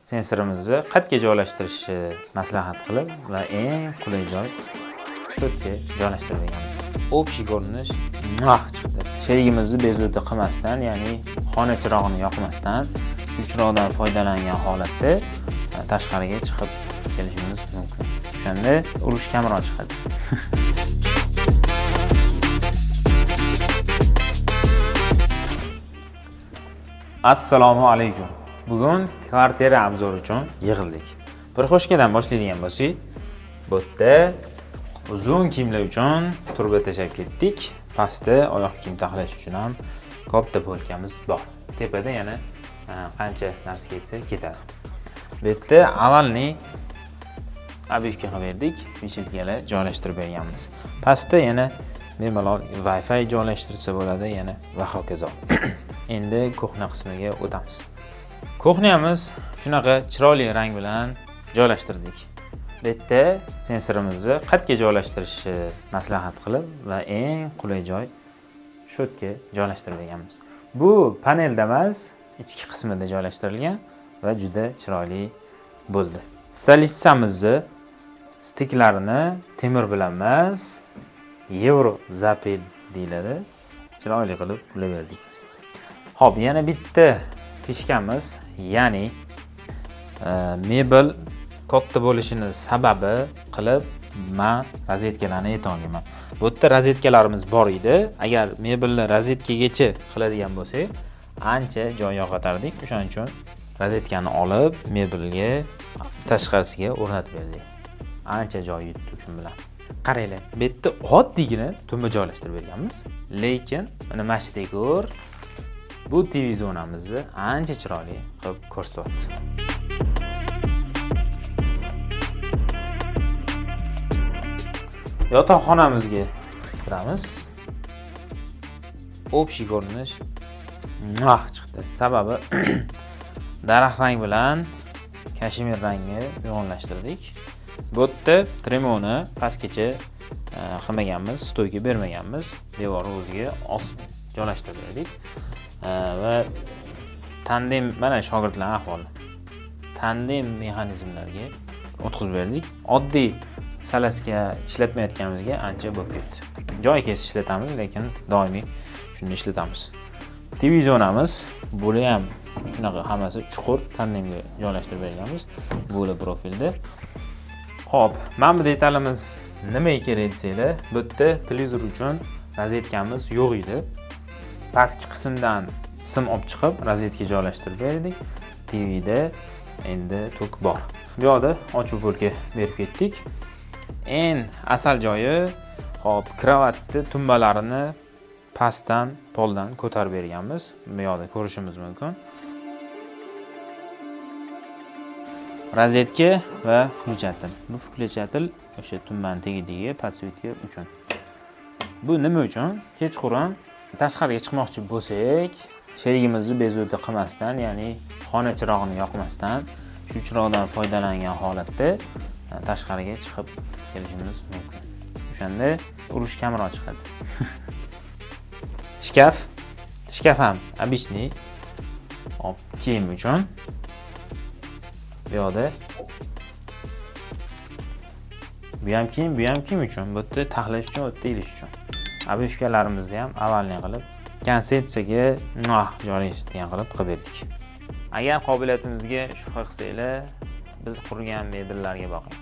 Sensorimizni qayerga joylashtirishni maslahat qilib va eng qulay joy shu yerga joylashtirib berganmiz. Общий ko'rinish muah chiqdi. Sherigimizni bezovta qilmasdan, ya'ni xona chirog'ini yoqmasdan, shu chiroqdan foydalangan holatda tashqariga chiqib kelishimiz mumkin. O'shanda urush kamroq chiqadi. Assalomu alaykum. Bugun kvartira обзор uchun yig'ildik. Прихожка dan boshlaydigan bo'lsak, bu yerda uzun kiyimlar uchun turba tashlab ketdik. Pastda oyoq kiyim taxlash uchun ham katta polkamiz bor. Tepada yana qancha narsa ketsa ketadi. Bu yerda avvalni обивка qilib berdik, вешалка lar joylashtirib berganmiz. Pastda yana bemalol Wi-Fi joylashtirsa bo'ladi, yana va hokazo. Endi кухня qismiga o'tamiz. Кухня miz shunaqa chiroyli rang bilan joylashtirdik. Bu yerda sensorimizni qayerga joylashtirishni maslahat qilib va eng qulay joy shu yerga joylashtirib berganmiz. Bu panelda emas, ichki qismida joylashtirilgan va juda chiroyli bo'ldi. Столешница mizni стык larini temir bilan emas, yevro запил deyiladi. Chiroyli qilib ulaverdik. Xo'p, yana bitta фишка miz, ya'ni mebel katta bo'lishini sababi qilib man rozetkalarni aytolmayman. Bu yerda rozetkalarimiz bor edi. Agar mebelni rozetkagacha qiladigan bo'lsak, ancha joy yo'qotardik. O'shaning uchun rozetkani olib, mebelga tashqarisiga o'rnatib berdik. Ancha joy yutdi shu bilan. Qaranglar, bu yerda oddiygina tumba joylashtirib berganmiz, lekin mana shu dekor bu TV zonamizni ancha chiroyli qilib ko'rsatyapti. Yotoqxonamizga kiramiz. Общий ko'rinish muah chiqdi. Sababi daraxt rang bilan kashmir rangni uyg'unlashtirdik. Bu yerda tremoni pastgacha qilmaganmiz, стойка bermaganmiz. Devorni o'ziga osib joylashtirib berdik. Va tandem, mana shogirdlar ahvoli. Tandem mexanizmlarga o'tkazib berdik. Oddiy salaska ishlatmayotganimizga ancha bo'lib ketdi. Joy kesib ishlatamiz, lekin doimiy shuni ishlatamiz. TV zonamiz buni ham shunaqa hammasi chuqur tandemga joylashtirib berganmiz. Bo'la profilda. Xo'p, mana bu detalimiz nimaga kerak desanglar, bu yerda televizor uchun rozetkamiz yo'q edi. Pastki qismdan sim olib chiqib rozetka joylashtirib berdik. TVda endi tok bor. Bu yoqda ochiq polka berib ketdik. Eng asal joyi, hop, kravatni tumbalarini pastdan poldan ko'tarib berganmiz. Bu yoqda ko'rishimiz mumkin. Rozetka va включатель. Bu включатель o'sha tumbani tagidagi подсветка uchun. Bu nima uchun? Kechqurun tashqariga chiqmoqchi bo'lsak, sherigimizni bezovta qilmasdan, ya'ni xona chirog'ini yoqmasdan, shu chiroqdan foydalangan holatda tashqariga chiqib kelishimiz mumkin. O'shanda urush kamroq chiqadi. Shkaf, shkaf ham обычный. Hop, kiyim uchun. Bu yoqda bu ham kiyim, bu ham kiyim uchun. Bu yerda taxlash uchun, u yerda ilish uchun. Обивка larimizni ham avalniy qilib, konsepsiyaga muah joylashtirgan qilib qilib berdik. Agar qobiliyatimizga shubha qilsanglar, biz qurgan mebellarga boqing.